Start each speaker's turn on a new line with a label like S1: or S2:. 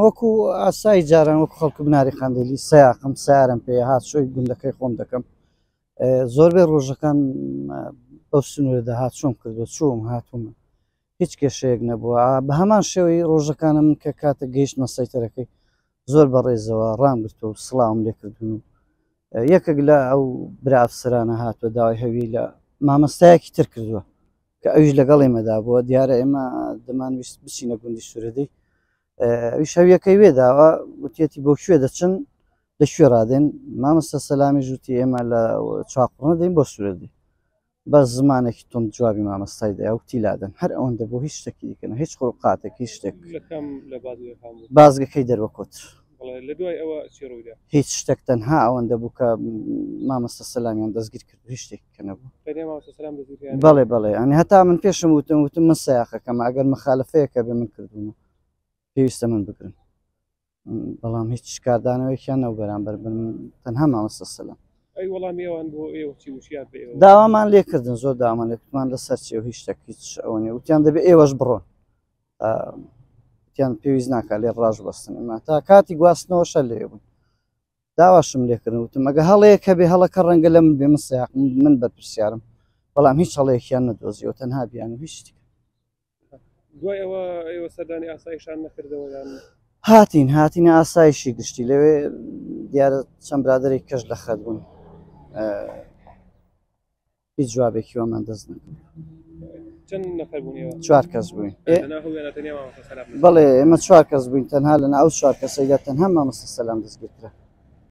S1: وەکو ئاسایی جاران وەکو خەڵکو بناری قەندیلی سیاقم سیارم پێ هات شوی گوندەکەی خۆم دەکەم زۆربەی ڕۆژەکان بەو سنوورەدا هات چۆم کردو چوم هاتوومە هیچ کێشەیەک نەبووە بە هەمان شێوەی ڕۆژەکانە من کە کاتە گەیشتمە سەیتەرەکەی زۆر بە ڕێزەوە ڕامگرتووە و سڵاوم لێکردون و یەکێک لە ئەو برا ئەفسەرانە هاتووە داوای هەوی لە مامەستایەکی تر کردووە کە ئەویش لەگەڵ ئێمەدا بووە دیارە ئێمە دەمانویست بچینە گوندی سوورەدەی ئەویش هەویەکەی وێ داوە وتیەتی بۆ کوێ دەچن لە کوێ ڕادێن مامۆستا سەلامی ژووتی ئێمە لە چاقڕنە دەین بۆ سوورەدەی بەس زمانێکی توند جوابی مامەستای دایە وتی لادەن هەر ئەوەندە بوو هیچ شتێکی دیکە نە هیچ خروقاتێک هیچ شتێک
S2: لە کام لە بازگەکان بوو؟
S1: بازگەکەی دەروەکۆت.
S2: بەڵێ لە دوای ئەوە چی ڕوویدا؟
S1: هیچ شتێک تەنها ئەوەندە بوو کە مامۆستا سەلامیان دەستگیر کرد هیچ شتێکی کە نەبوو.
S2: تەنیا مامۆستا سەلام دەستگیر کرا؟
S1: بەڵێ بەڵێ یانی هەتا من پێشم وتم وتم من سەیاقەکەمە ئەگەر مخالفەیەک هەبێ من کردوومە پێویستە من بگرن. بەڵام هیچ کاردانەوەیەکیان نەبوو بەرامبەر بن تەنها مامۆستا سەلام.
S2: ئەی وەڵامی ئەوان بۆ ئێوە چی بوو چیان پێ ئێوە
S1: داوامان لێ کردن زۆر داوامان لێ کردمان لەسەر چی و هیچ شتێک هیچ ئەوە نیە وتیان دەبێ ئێوەش بڕۆن وتیان پێویست ناکات لێ ڕاش بەستن ئێمە تا کاتی گواستنەوە شەر لێ بوون داواشم لێکردن وتم ئەگە هەڵەیەک هەبێ هەڵەکە ڕەنگە لە من بێ من سیاق من بەرپرسیارم بەڵام هیچ هەڵەیەکیان نەدۆزیەوە تەنها بیان و هیچ شتێک
S2: دوای ئەوە ئێوە سەردانی ئاسایشان نەکردەوە یان
S1: هاتین هاتینە ئاسایشی گشتی لەوێ دیارە چەند برادێک کەش لە خەت بوون هیچ جوابێکی وەمان دەست نەکەوت
S2: چەند نەفەر بوون ئێوە
S1: چوار کەس بووین
S2: تەنها هەویانە تەنیا مامۆستا سەلام
S1: بەڵێ ئێمە چوار کەس بووین تەنها لەنا ئەو چوار کەسەیدا تەنها مامۆستا سەلام دەستگیر کرا.